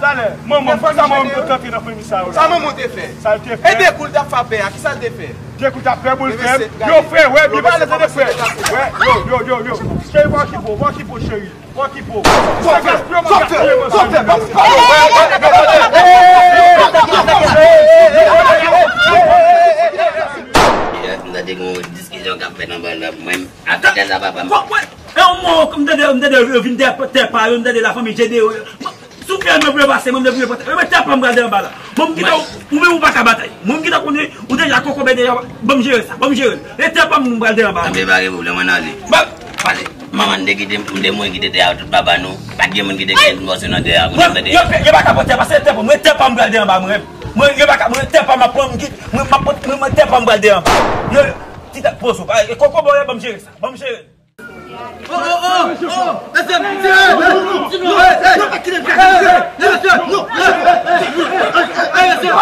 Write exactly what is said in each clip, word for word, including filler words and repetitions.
Talè, manman, fò sa manman m te antre nan fanmi sa yo la. Sa manman w te fè? Sa l te fè? E de kou l t ap fè a, kisa l te fè? De kou l t ap fè pou l fè m. Yo, frè, wè, byen pale tande, frè. Wè, yo, yo, yo, yo. Cheri, pa okipe w, pa okipe w, cheri. Pa okipe w. Sa gaspiye, man, gaspiye, man, sa. M tande gon diskisyon k ap fèt anba la, mwen, afè tè sa papa m. E yon mo, m tande, m tande yo vin tè, tè pa yo, m tande lafanmi Jedeyon. Sou fè mwen pou yo pase, mwen, mwen pou yo pase. Mwen, tè pa m pral de anba la. Mwen, m kite w, ou menm ou pa ka batay. Mwen, m kite w konnen, ou deja kokobè deja, ban m jere sa, ban m jere l. E tè pa m, m pral de anba la. Tanpri, pa gen pwoblèm, ann ale. Ban, pale. Manman n te kite, m te mouri kite tè a tout papa nou. Pa t gen moun ki te gen mòso nan tè a, pou nou tande. Yo, yo pa ka pran tè, paske tè pa m, mwen, tè pa m pral de anba, mwen. Mwen, yo pa ka, mwen, tè pa m ap pran, m ki, mwen, m ap pran, mwen, mwen, tè pa m pral de anba. Yo, ti tèt pozo, pa, e kokobè, ban m jere sa, ban m jere l. Oh, oh, oh, oh, mesye, mesye, non, pa kite l fè, mesye, mesye, non, mesye, mesye, mesye.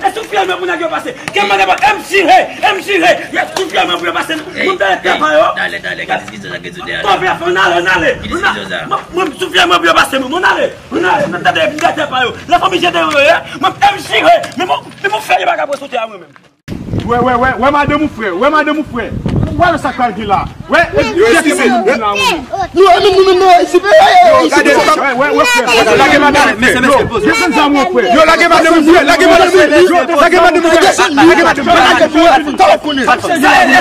E sou fye mwen pou nèg yo pase. Ke mande pa, M J, hey, M J, hey. Yes, sou fye mwen pou yo pase. Moun tande tè pa yo. Talè, talè, ki diskisyon sa ki sou tè a la? Kòve a fè, ann ale, ann ale. Ki diskisyon sa? Mwen, mwen, sou fye mwen pou yo pase, mwen, ann ale. Ann ale, ann tande, m tande tè pa yo. Lafanmi Jedeyon yo ye. Mwen, M J, hey. Men mwen, men mwen fè yo pa ka pran sou tè a mwen menm. Wè, wè, wè, wè madanm ou frè, wè madanm ou frè. Wè sa k pral gen la. Wè, e, yo, e, e, e, nou, e, nou, nou, nou, e, si, e, e, e, e, gade, wè, wè, wè, frè, lage madanm ou frè. Yo, desann zam ou frè. Yo, lage madanm ou frè, lage madanm ou frè. Lage madanm ou frè. Lage madanm ou frè. Sere la,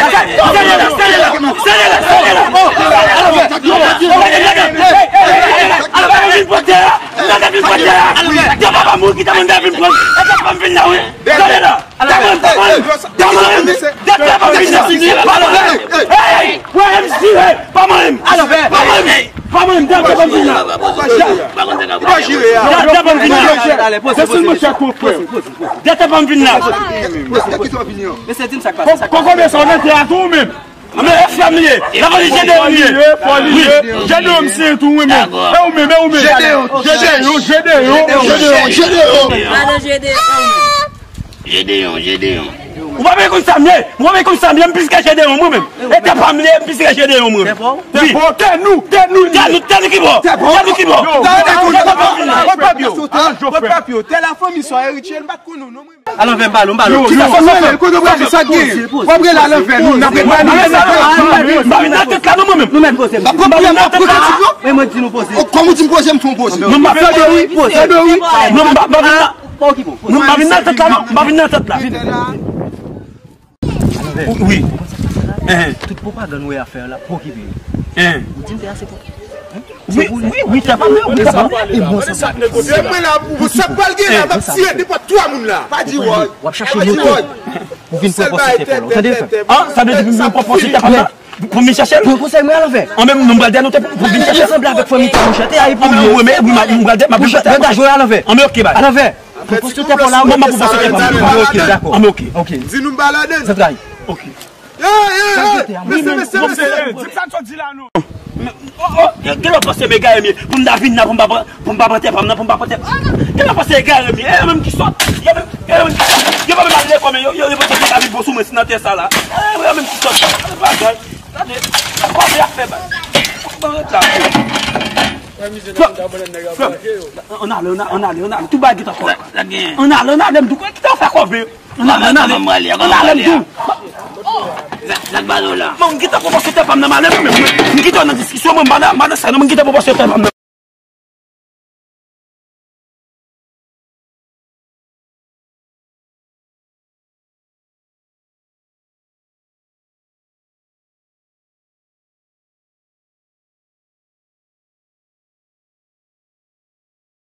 sere la, sere la, sere la. Alò, vin pran tè a. Vin pran tè a. Tè papa m wi, ki ta mande vin pran. Tè pa m vin la wi. Gade la. Tè pa m, tè pa m, tè pa m, tè pa m vin la. Pa manyen m. Hey, wè M J, hey, pa manyen m. Pa manyen m. Pa manyen m, tè pa m vin la. Tè pa m vin la. Desann mwen chak kou frè. Tè pa m vin la. Mesye, di m sa k pase. Kòkobè sa w nan tè a tou ou menm? Anben, e frè m li ye. Lafanmi Jedeyon li ye. Wi. Jedeyon m se tou wi menm. E ou menm, e ou menm? Jedeyon. Jedeyon, Jedeyon, Jedeyon. Jedeyon. Jedeyon, Jedeyon. Ou pa bezwen konn sa m ye. Ou pa bezwen konn sa m ye. M plis ke Jedeyon mwen menm. E tè pa m li ye, m plis ke Jedeyon mwen menm. Wi. Tè nou, tè nou, tè nou ki bò? Tè nou ki bò? Tè pa m vin la. Pòt pap yo, tè lafanmi sa, eritye, m pa t konn ou non mwen. Alanvè, m pale w, m pale w. Yo, yo, kote w prale, sa k gen? W ap rele alanvè, nou, n ap rele alanvè. M pa vin nan tèt la non mwen menm. Nou mèt poze m. M ap pran piyè, m ap pran tèt yo. Men mwen di nou poze. Kòman w di m poze, m fè w poze. Non, m pa vin nan tèt la non, m pa vin nan tèt la. Wi. Tout pwopagann ou wè y ap fè a la, pa okipe yo. Ou di m fè ase pou. Wi, wi, wi, tè pa m, wi, tè pa m. E bon, sa pa. Se mwen la pou, pou sa k pral gen la, m ap tire nenpòt twa moun la. Pa di wòy. W ap chache moto pou vin pran pòs tè pa w la. Ou tande? Ah, sa vle di pou m vin pran pòs tè pa m la? Pou m vin chache l? Pran konsèy mwen alanvè. An menm, nou m pral dèyè nou tè pou m vin chache l. Sanble avèk fanmi tè, monchè. Tè a e pou ou ye. An menm, wi, m pral dèyè, m ap vin chache l. Mwen ta jwe alanvè. An menm, oke, bay. Alanvè. Pran pòs tè pa w la, wi. Mwen, m ap pran pòs tè pa m. An menm, oke, dakò. An menm, oke. Di nou m pale adan. Zantray. Oke. Mesye, mesye, mesye. Di m sa n sot di la non. Gen lè w panse m egare m ye. Pou m ta vin la, pou m pa pran, pou m pa pran tè pa m nan, pou m pa pran tè pa m nan. Gen lè w panse egare m ye. E yo menm ki sòt. Yo menm, yo menm, yo pa menm al lekòl, men yo, yo, yo panse yo ta vin bon sou mwen si nan tè sa la. E yo menm ki sòt. Gade bagay. Gade. Kòve ap fè bay. Ban rèt la. Ann ale, ann ale, ann ale. Tout bagay gentan kòve. Ann ale, ann ale, m tou kite w fè kòve. Ann ale, ann ale. Ann ale, m tou. Sa k bale w la? Bon, m gentan pran pòs tè pa m nan, m ale mwen menm. M kite w nan diskisyon, mwen, m pa nan, m pa nan sa non, m gentan pran pòs tè pa m nan.